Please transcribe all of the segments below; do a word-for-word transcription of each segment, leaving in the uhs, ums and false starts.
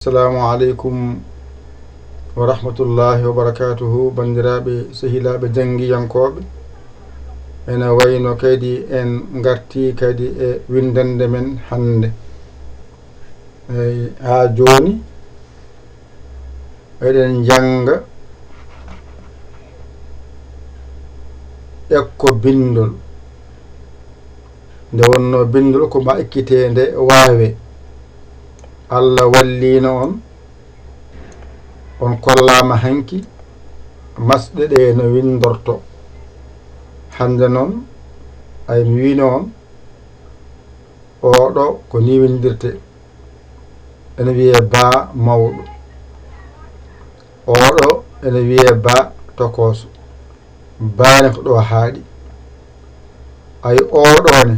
Assalamu aleykum wa rahmatullahi wa barakatuhu, banndiraaɓe, sehilaaɓe, janngiyankooɓe. Ene wayno kadi en ngartii kadi e winndannde men hannde. Eey, haa jooni, eɗen njannga ekko binndol. Nde wonnoo binndol ko ma ekkitee nde waawee. Allah walliino on, on kollaama hanki masɗe ɗe no winndorto. Hannde noon, ay mi wiino on, oo ɗo ko ni winndirte. Ene wiyee baa mawɗo. Oo ɗo ene wiyee baa tokooso. Baa ne ko ɗo haaɗi. Ay oo ɗo ne,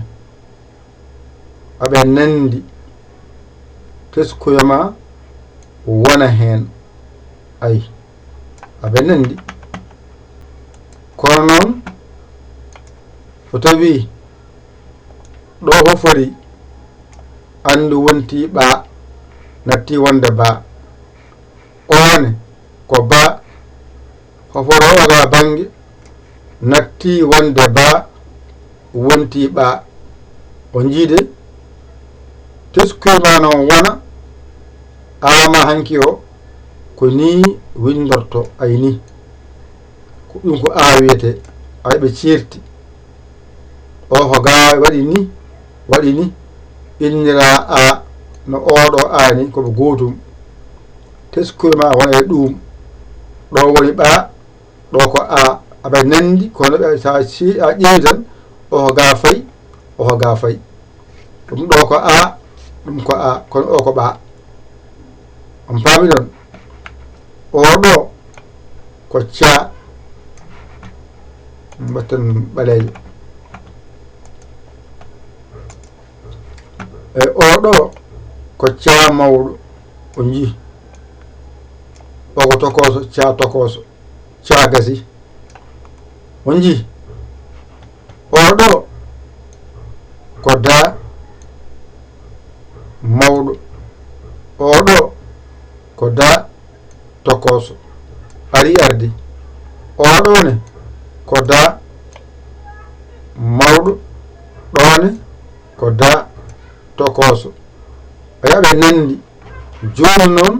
aɓe nanndi, teskuya ma wona heen. Ay, aɓe nanndi. Kono noon, so tawii ɗo hofori, anndu wonti ɓaa, natti wonde baa. Oo ne, ko baa, hoforo o ga bannge, natti wonde baa, wonti ɓaa. O njiide, teskuya ma noon wona, aa ma hanki o, ko ni winndorto, ay ni. Ko ɗum ko aa wiyetee, ay ɓe ceerti. O ko ga waɗi ni, waɗi ni, innira aa, no oo ɗo aa ni, ko ɓe gootum. Teskuya ma wona e ɗum. Ɗo woni ɓaa, ɗo ko aa, aɓe nanndi, kono ɓe, so a si-, a ƴeewi tan, o ko ga fay, o ko ga fay. Ɗum ɗo ko aa, ɗum ko aa, kono o ko ɓaa. On paami ɗon? Oo ɗo ko caa, mbatten ɓaleejo. E oo ɗo ko caa mawɗo, o njii. O ko tokooso, caa tokooso, caa gasi. On njii? Oo ɗo ko daa mawɗo. Oo ɗo ko daa tokooso. Ari ardi. Oo ɗo ne ko daa mawɗo. Ɗo ne ko daa tokooso. Aya ɓe nanndi. Jooni noon,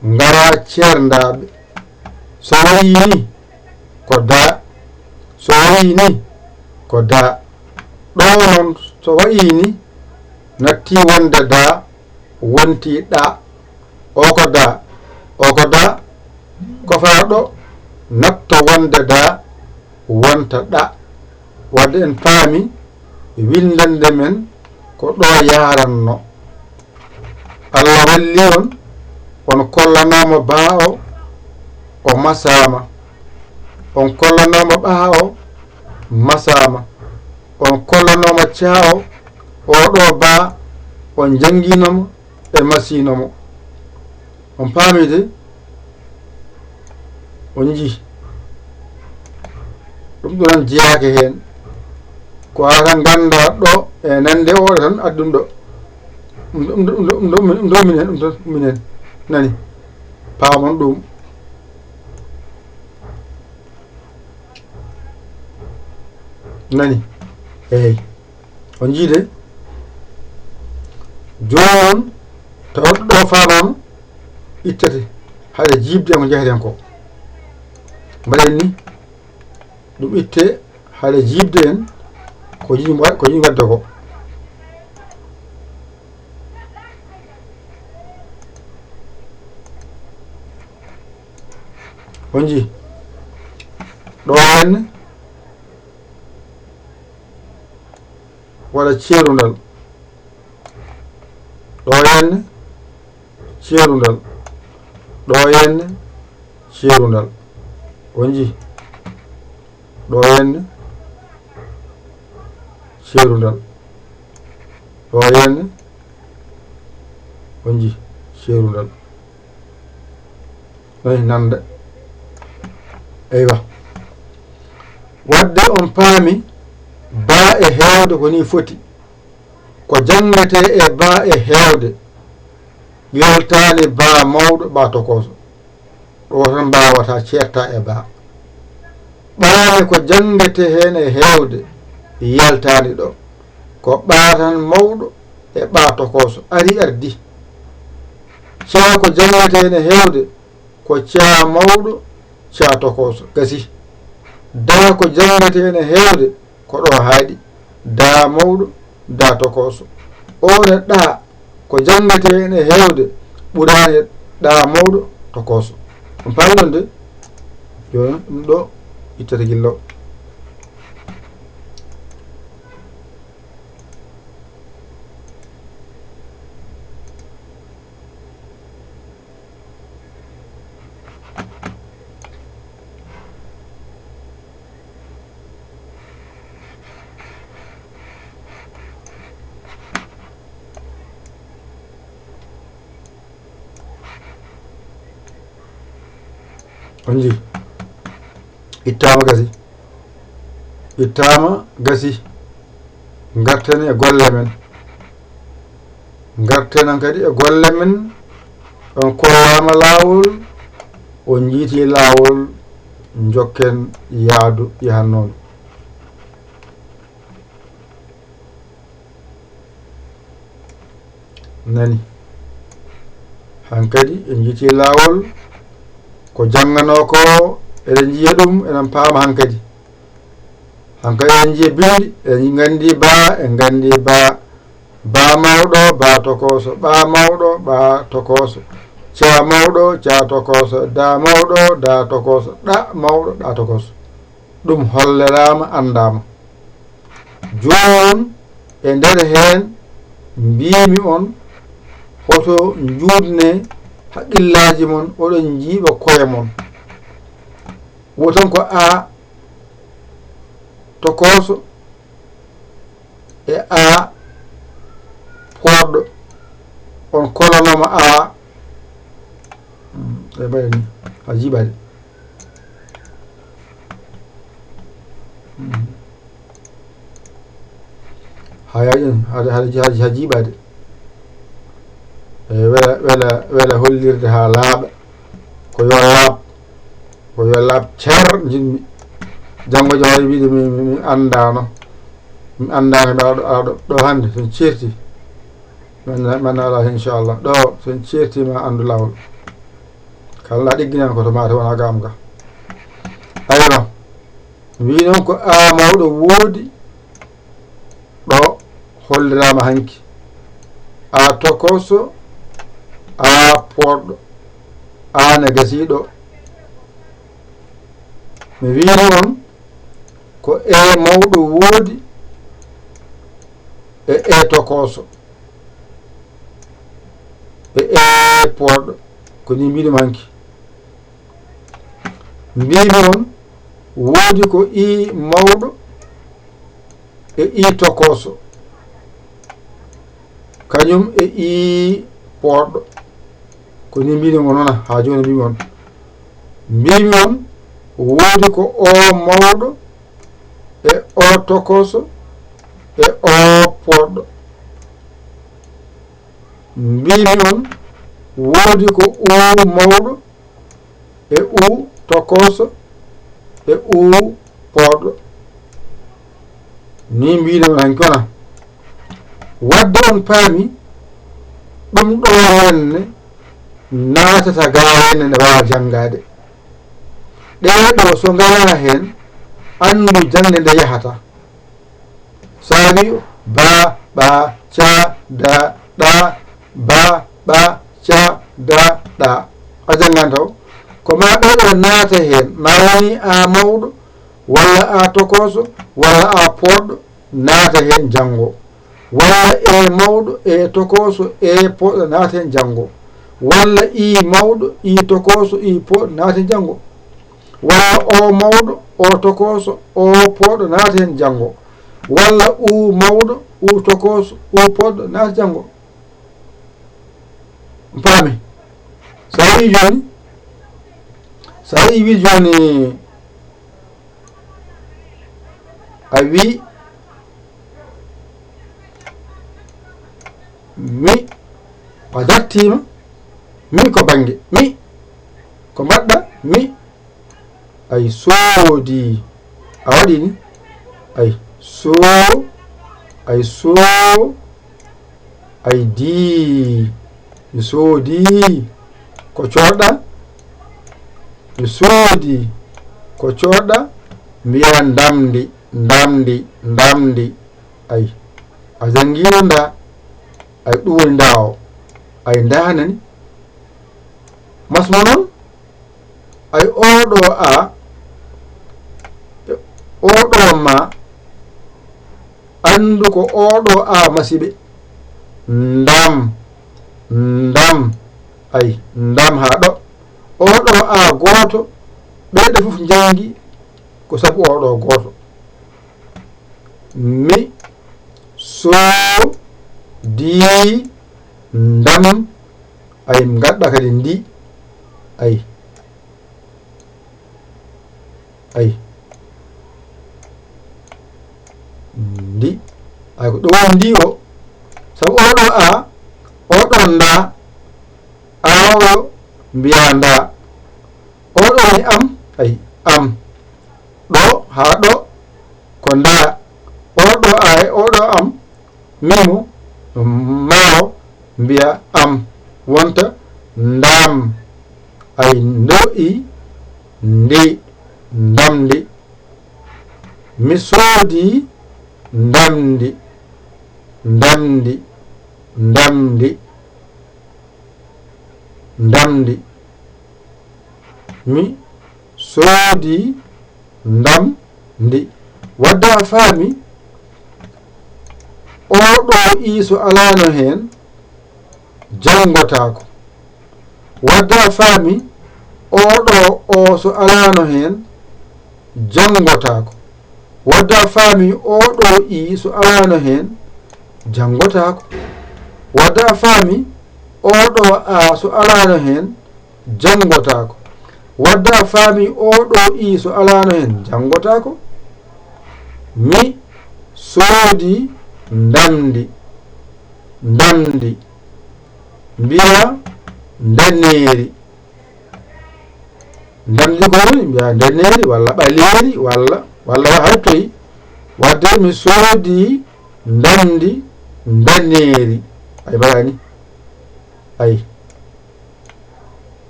ngara ceerndaaɓe. So wayii ni, ko daa. So wayii ni, ko daa. Ɗo noon, so wayii ni, natti wonde daa, wonti ɗaa. O ko daa, o ko daa, ko faa ɗo, natto wonde daa, wonta ɗaa. Wadde en paami, winndannde men ko ɗo yaaranno. Allah walli on, on kollanooma baa o, o masaama. On kollanooma ɓaa o, masaama. On kollanooma caa o, oo ɗo baa, on njanngiinooma e masiinooma. On paami de? On njii? Ɗum ɗo noon jeyaaka heen. Ko haa tan nganndaa ɗo e nande o tan adduɗo. Ɗum ɗo, ɗum ɗo, ɗum ɗo, ɗum ɗo, ɗum ɗo minen, ɗum ɗo minen. Nani? Paamon ɗum. Nani? Eey. On njii de? Jooni noon, tawat ɗo faamaama, ittete, haɗa jiiɓde e ko njeheten ko. Mbaɗen ni, ɗum itte, haɗa jiiɓde en, ko jiiɓ-, ko jiiɓ ngadda ko. On njii? Ɗo henne, walla ceerundal. Ɗo henne, ceerundal. Ɗo henne, ceerundal. On njii? Ɗo henne, ceerundal. Ɗo henne, on njii? Ceerundal. Noy nanda. Eywa. Wadde on paami, baa e heewde ko ni foti. Ko janngetee e baa e heewde. Yaltaani baa mawɗo, baa tokooso. Ɗo tan mbaawata ceerta e baa. Ɓaane ko janngete heen e heewde, yaltaani ɗo. Ko ɓaa tan mawɗo e ɓaa tokooso. Ari ardi. Caa ko janngete heen e heewde, ko caa mawɗo, caa tokooso. Gasi. Daa ko janngete heen e heewde, ko ɗo haaɗi. Daa mawɗo, daa tokooso. Oo ne ɗaa ko janngete heen e heewde, ɓuraani ɗaa mawɗo, tokooso. On paami ɗon de? Jooni ɗum ɗo ittata gilla o. On njii? Ittaama gasi. Ittaama gasi. Ngarten e golle men. Ngarten kadi e golle men. On kollaama laawol, on njiiti laawol, njokken yaadu yahannoon. Nani? Hankadi en njiiti laawol, ko jannganoo ko, eɗen njiya ɗum, eɗen paama hankadi. Hankadi eɗen njiya binndi, eɗen nganndi baa, en nganndi baa. Baa mawɗo, baa tokooso, ɓaa mawɗo, ɓaa tokooso, caa mawɗo, caa tokooso, daa mawɗo, daa tokooso, ɗa mawɗo, ɗa tokooso. Ɗum holleraama, anndaama. Jooni e nder heen, mbiimi on, hoto njuutne haqqillaaji mon, oɗon njiiɓa koye mon. Wo tan ko a tokooso e a poɗɗo, on kolanooma a. Mm, e mbaɗa ni, a jiiɓaade. Mm. Haa yaaƴen, haa, haa, haa, haa jiiɓaade. E wela, wela, wela hollirde haa laaɓa. Ko yo laaɓ, ko yo laaɓ cer njiɗmi. Janngo jom hay wiide mi, mi, mi anndaano. Mi anndaano mi aɗa ɗo, aɗa ɗo, ɗo hannde, so en ceerti. Man, man alaa heen, inchallah. Ɗo, so en ceerti ma anndu laawol. Kala ɗigginan ko to maate wona gam ga. Aywa. Mbi noon ko a mawɗo woodi ɗo holliraama hanki. A tokooso, a poɗɗo, a ne gasiiɗo. Mi wiino on ko e mawɗo woodi e e tokooso e e poɗɗo. Ko ni mbiɗum hanki. Mbiimi on woodi ko ii mawɗo e ii tokooso, kañum e ii poɗɗo. Ko ni mbiimi on, wona haa jooni mbiimi on. Mbiimi on woodi ko o mawɗo e o tokooso e o poɗɗo. Mbiimi on woodi ko uu mawɗo e uu tokooso e uu poɗɗo. Ni mbiɗon hanki wona. Wadde on paami ɗum ɗo henne naatata gaa henne ne waawa janngaade. Ɗee ɗo so ngalaa heen, anndu jannde nde yahata. So a wi'i ba, ɓa, ca, da, ɗa, ba, ɓa, ca, da, ɗa. A janngan taw. Ko ma ɗee ɗo naata heen. Ma woni a mawɗo, walla a tokooso, walla a poɗɗo, naata heen janngo. Walla e mawɗo, e tokooso, e poɗɗo, naata heen janngo. Walla i mawɗo, i tokooso, i poɗɗo, naata heen janngo. Walla o mawɗo, o tokooso, o poɗɗo, naata heen janngo. Walla u mawɗo, u tokooso, u poɗɗo, naata janngo. Paami? So a yii jooni, so a yii wi jooni, a wi mi, a dartiima, Mi ko bannge. Mi. Ko mbaɗɗa? Mi. Ay soodi. A waɗi ni? Ay soo. Ay soo. Ay dii. Mi soodi. Ko coorɗa? Mi soodi. Ko coorɗa? Mbiya ndamndi, ndamndi, ndamndi. Ay. A janngiino ndaa? Ay ɗum woni ndaa o. Ay ndaa nani? Masmo noon? Ay oɗo a, oɗo ma, anndu ko oɗo a masiɓe. Ndam, ndam, ay, ndam haa ɗo. Oɗo a gooto, ɓeeɗe fof njanngi ko sabu oɗo gooto. Mi, soo, di, ndam, ay, ngaɗɗa kadi ndi, ay. Ay. Ndi. Ay, ko ɗum woni ndi o. Sabu oɗo a, oɗo nda, a o mbiya nda. Oɗo ni am, ay, am. Ɗo, haa ɗo, ko nda. Oɗo a e oɗo am, mimo, mawo, mbiya am. Wonta ndam. Ay ndo i, ndi, ndamndi. Mi soodi ndamndi, ndamndi, ndamndi, ndamndi. Mi soodi ndamndi. Wadde a faami, oɗo i so alaano heen, janngotaako. Wadde a faami, oɗo o so alaano heen, janngotaako. Wadde a faami, oɗo i so alaano heen, janngotaako. Wadde a faami, oɗo a so alaano heen, janngotaako. Wadde a faami, oɗo i so alaano heen, janngotaako. Mi soodi ndamndi, ndamndi. Mbiya ndaneeri. Ndamndi ko woni? Mbiya ndaneeri walla ɓaleeri walla, walla hay toyi. Wadde mi soodi ndamndi ndaneeri. Ay mbaɗa ni? Ay.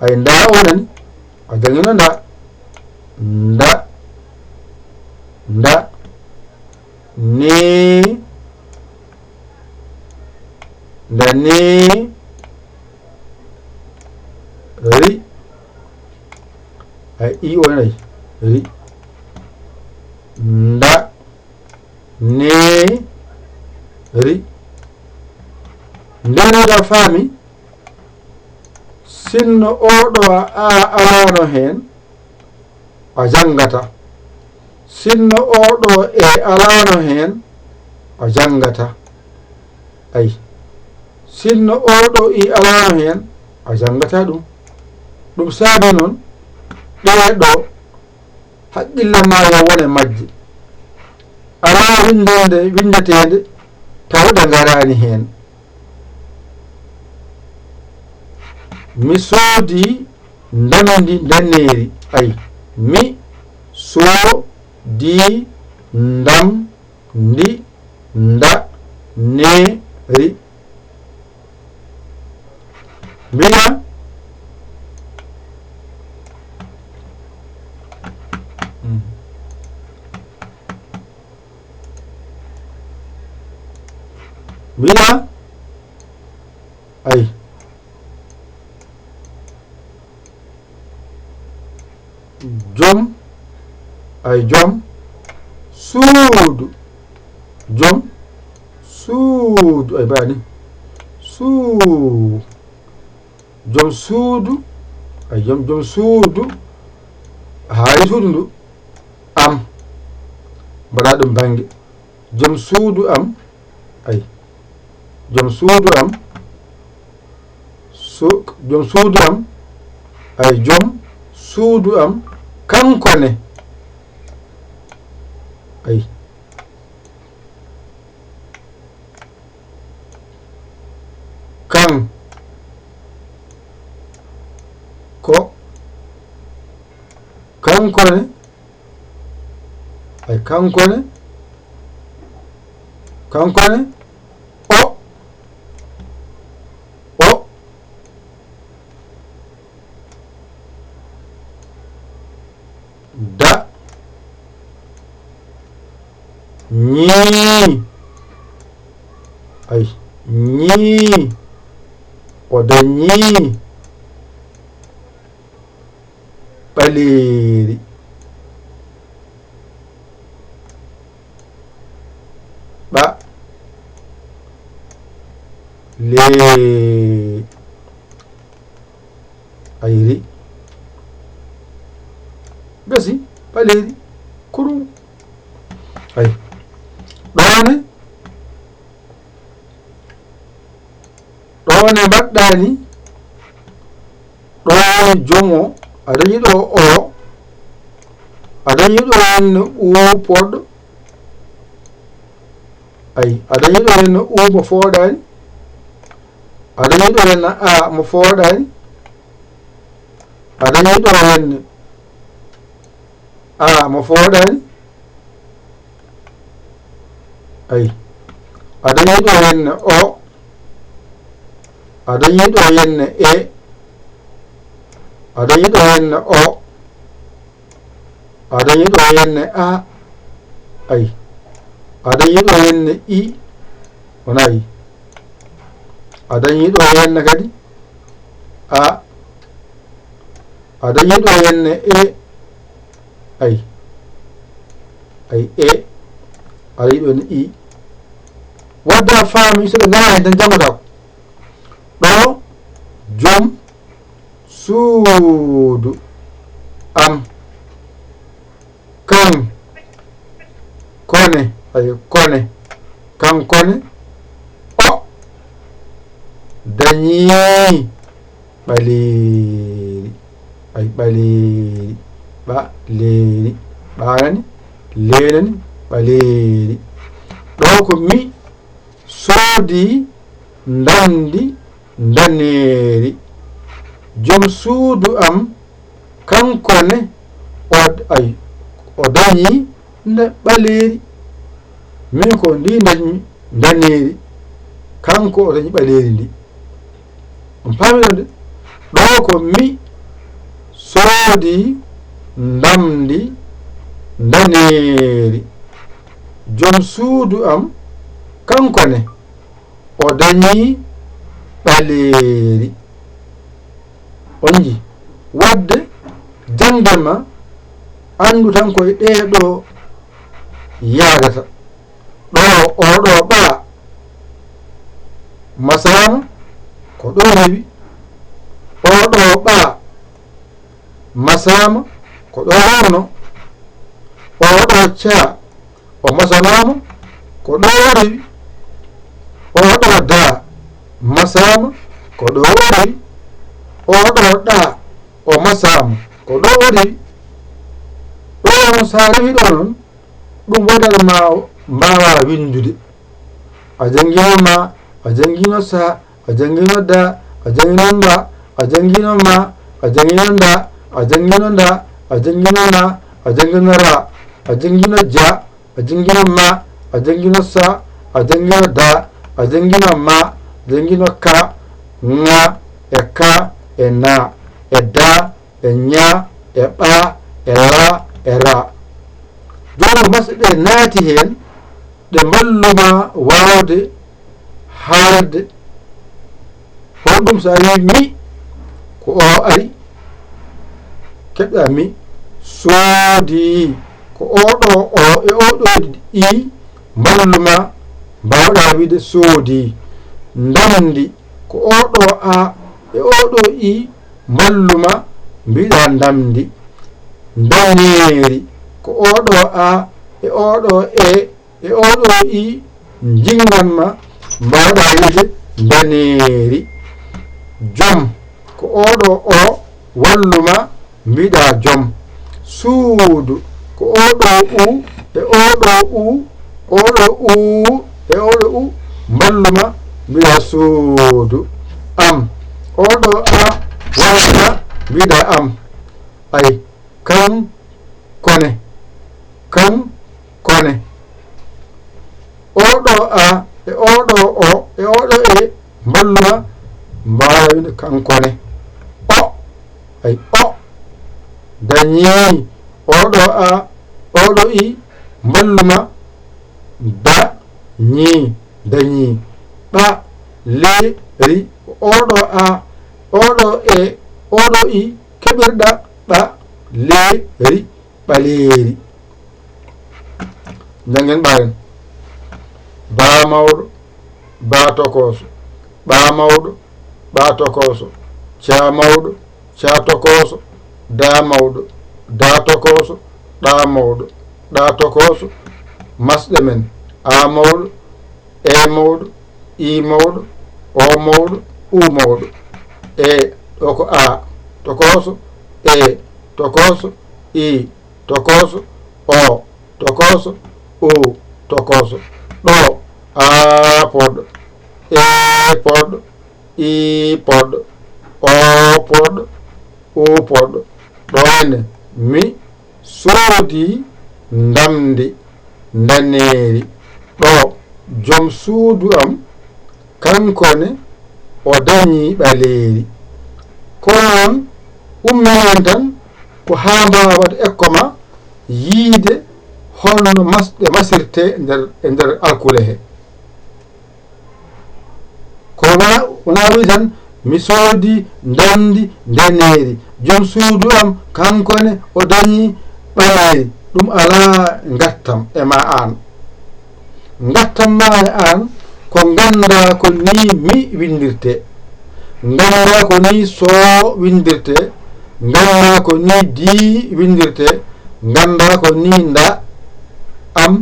Ay nda o nani? A jangino nda. Nda. Nda. Ni. Nda ni. Ri. Ay i o nani? Ri. Nda. Ni. Ri. Nde nani a faami? Sinno oɗo a alaano heen, a janngata. Sinno oɗo e alaano heen, a janngata. Ay. Sinno oɗo i alaano heen, a janngata ɗum. Ɗum saabi noon, ɗee ɗo, haqqille ma yo won e majje. Alaa winndeende winndeteende taw ɗe ngaraani heen. Mi soodi ndamndi ndaneeri. Ay, mi soodi ndamndi ndaneeri. Mbiya. Mm. Mbiya. Ay. Joom, ay joom suudu. Joom suudu, ay mbaɗa ni. Suu-, joom suudu, ay joom, joom suudu, haari suudu ndu, am, mbaɗa ɗum bannge. Joom suudu am, ay, joom suudu am, su-, joom suudu am, ay, joom suudu am, kanko ne, ay, kan-, Ko. Kanko ne. Ay, kanko ne. Kanko ne. O. O. Da. Ñii. Ay, ñii. O dañii. Ɓaleeri. Ɓa. Lee. Ayri. Gasi, ɓaleeri. Kurum. Ay. Ɗoo ne. Ɗoo ne mbaɗɗaa ni. Ɗoo woni joom o. A dañi ɗoo o. A dañi ɗoo henne u poɗɗo. Ay, a dañi ɗoo henne u mo fooɗaani. A dañi ɗoo henne a mo fooɗaani. A dañi ɗoo henne a mo fooɗaani. Ay, a dañi ɗoo henne o. A dañi ɗoo henne e. A dañi ɗoo henne o. A dañi ɗoo henne a. Ay, a dañi ɗoo henne i. Wona i. A dañi ɗoo henne kadi a. A dañi ɗoo henne e. Ay. Ay, e. A dañi ɗoo henne i. Wadde a faami, so ɓe ngalaa heen tan janngotaako. Ɗoo, joom suudu am. Kan. Kone. Ay, kone. Kankone. O. Dañii. Ɓaleeri. Ay, ɓaleeri. Ɓaleeri. Ɓa nani? Lee nani? Ɓaleeri. Ɗoo ko mi soodi ndamndi ndaneeri. Joom suudu am, kanko ne, o, ay, o dañi nde ɓaleeri. Min ko ndi dañmi ndaneeri. Kanko o dañi ɓaleeri ndi. On paami ɗon de? Ɗoo ko mi soodi ndamndi ndaneeri. Joom suudu am, kanko ne, o dañi ɓaleeri. On nji? Wadde, jaŋde ma, anndu tan ko e ɗee ɗoo yaadata. Ɗoo, oo ɗoo ɓaa, masaama, ko ɗoo rewi. Oo ɗoo ɓaa, masaama, ko ɗoo wonno. Oo ɗoo caa, o masanaama, ko ɗoo o rewi. Oo ɗoo daa, masaama, ko ɗoo o rewi. Oo ɗoo ɗaa, o masaama, ko ɗoo o rewi. Ɗoo noon, so a rewii ɗoo noon, ɗum waɗat ma mbaawaa winndude. A janngino ma, a janngino sa, a janngino da, a janngino mba, a janngino ma, a janngino nda, a janngino nda, a janngino na, a janngino ra, a janngino ja, a janngino ma, a janngino sa, a janngino da, a janngino ma, a janngino ka, ŋa, e ka, e na, e da, e ña, e ɓa, e la, e ra. Jooni masɗe ɗe naati heen, ɗe mballu ma waawde haalde. Honɗum so a wii mi, ko o ari, keɓɗa mi, soodi, ko oo ɗoo o e oo ɗoo i mballu ma mbaawɗa wiide soodi. Ndamndi, ko oo ɗoo a e oo ɗoo i mballu ma mbiɗa ndamndi. Ndaneeri, ko oo ɗoo a e oo ɗoo e e oo ɗoo i njinngan ma mbaawɗa wiide ndaneeri. Joom, ko oo ɗoo o wallu ma mbiɗa joom. Suudu, ko oo ɗoo u e oo ɗoo u, oo ɗoo u e oo ɗoo u mballu ma mbiɗa suudu. Am, oo ɗoo a wallu ma Wiɗa am, ay, kan kone, kan kone. Oɗo a e oɗo o e oɗo e mballuma mbaawa wiɗa kan kone. O, ay, o. Dañi, oɗo a, oɗo i, mballuma, da, ñi, dañi. Ɓa, le, ri, oɗo a, oɗo e, oɗo i, keɓirɗa, ɓa, le, ri, ɓaleeri. Janngen ɓaaren. Baa mawɗo, baa tokooso. Ɓaa mawɗo, ɓaa tokooso. Caa mawɗo, caa tokooso. Daa mawɗo, daa tokooso. Ɗaa mawɗo, ɗaa tokooso. Masɗe men. Aa mawɗo, ee mawɗo, ii mawɗo, oo mawɗo, uu mawɗo. Ee, ɗo ko aa. Tokooso, ee. Tokooso, ii. Tokooso, oo. Tokooso, uu. Tokooso. Ɗo, aa poɗɗo, ee poɗɗo, ii poɗɗo, oo poɗɗo, uu poɗɗo. Ɗo ene, mi soodi ndamndi ndaneeri. Ɗo, joom suudu am, kanko ne, o dañi ɓaleeri. Ko noon, umminen tan, ko haa mbaawata ekko ma yiide holno masɗe masirte nder, e nder alkule he. Ko wa-, wona wi tan, mi soodi ndamndi ndaneeri. Joom suudu am, kanko ne, o dañi ɓaleeri. Ɗum alaa ngattam e ma aan. Ngattam ma e aan, ko nganndaa ko nii mi winndirte. Nganndaa ko nii soo winndirte. Nganndaa ko nii dii winndirte. Nganndaa ko nii nda, am,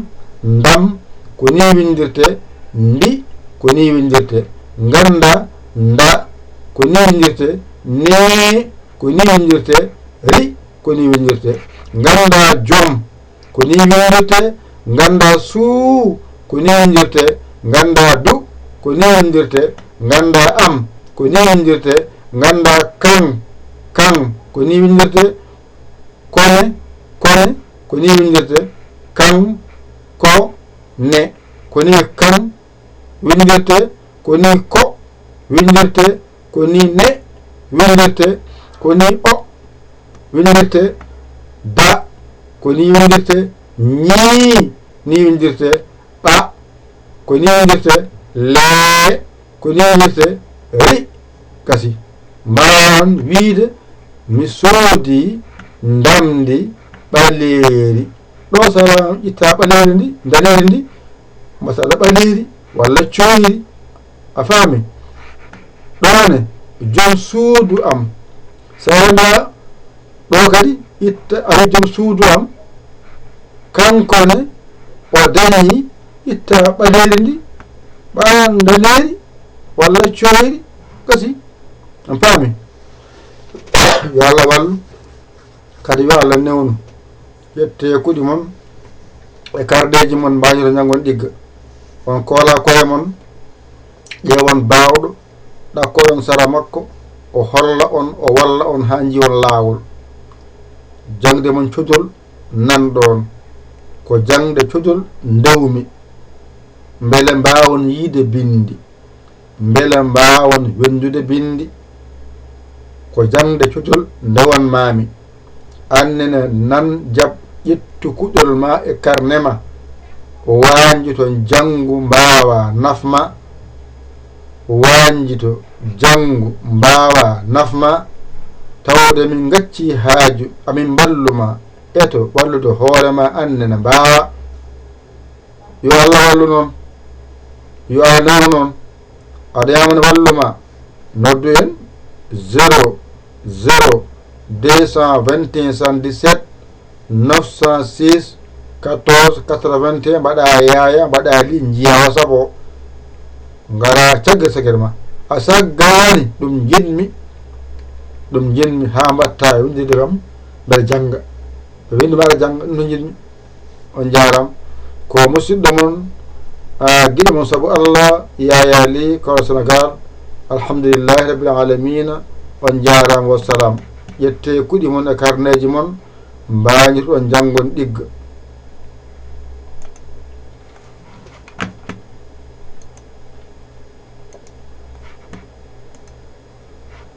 ndam, ko nii winndirte. Ndi, ko nii winndirte. Nganndaa, nda, ko nii winndirte. Ne, ko nii winndirte. Ri, ko nii winndirte. Nganndaa joom, ko nii winndirte. Nganndaa suu, ko nii winndirte. Nganndaa du, ko nii winndirte. Nganndaa am, ko nii winndirte. Nganndaa kan, kan, ko nii winndirte. Kone, kone, ko nii winndirte. Kan, ko, ne, ko nii kan winndirte, ko nii ko winndirte, ko nii ne winndirte, ko nii o winndirte, da, ko nii winndirte, ñii, nii winndirte, ɓa, ko nii winndirte, lee, ko nii winndirte, ri, gasi. Mbaawan wiyde, mi soodi ndamndi ɓaleeri. Ɗo sara ƴitta ɓaleeri ndi, ndaneeri ndi, masala ɓaleeri walla cooyri, a faami? Ɗo ne, joom suudu am. Sara nda, ɗo kadi, itta, ari joom suudu am, kanko ne, o dañi, itta ɓaleeri ndi, ɓa ndaneeri walla cooyri, gasi. On paami? Yo Allah wallu, kadi yo Allah newnu. Ƴettee kuɗi mon e karɗeeji mon, mbaajoro ñanngon ɗigga. On koola koye mon, ƴeewon baawɗo, ɗakkoɗon sara makko, o holla on, o walla on haa njiwon laawol. Jaŋde mon codol nan ɗoon. Ko jaŋde codol ndewmi, mbele mbaawon yiyde binndi. Mbele mbaawon winndude binndi. Ko jaŋde codol ndewan maami. Aan nene nan jaɓ ƴettu kuɗol ma e karne ma. Waanjito janngu mbaawa naf ma. Waanjito janngu mbaawa naf ma. Tawde min ngaccii haaju amin mballu ma. Eto wallude hoore ma aan nene mbaawa. Yo Allah wallu noon. Yo Allah newnu noon. Aɗa yamana wallu ma. Noddu en zéro zéro deux cent vingt et un soixante-dix-sept neuf cent six quatorze quatre-vingt-un, mbaɗa yaaya, mbaɗa li, njiya WhatsApp o. Ngara caggal caggal ma. A saggaani, ɗum njiɗmi. Ɗum njiɗmi haa mbatta winndude kam mbeɗa jannga. Winndu mbaɗa jannga, ɗum to njiɗmi. On njaaraama. Ko musidɗo mon, a, giɗo mon sabu Allah, Yaya Ly, Koro Senegal. Alhamdulillahi Rabbil Alamina. On njaaraama, wassalam. Ƴettee kuɗi mon e karneeji mon, mbaañotoɗon njanngon ɗigga.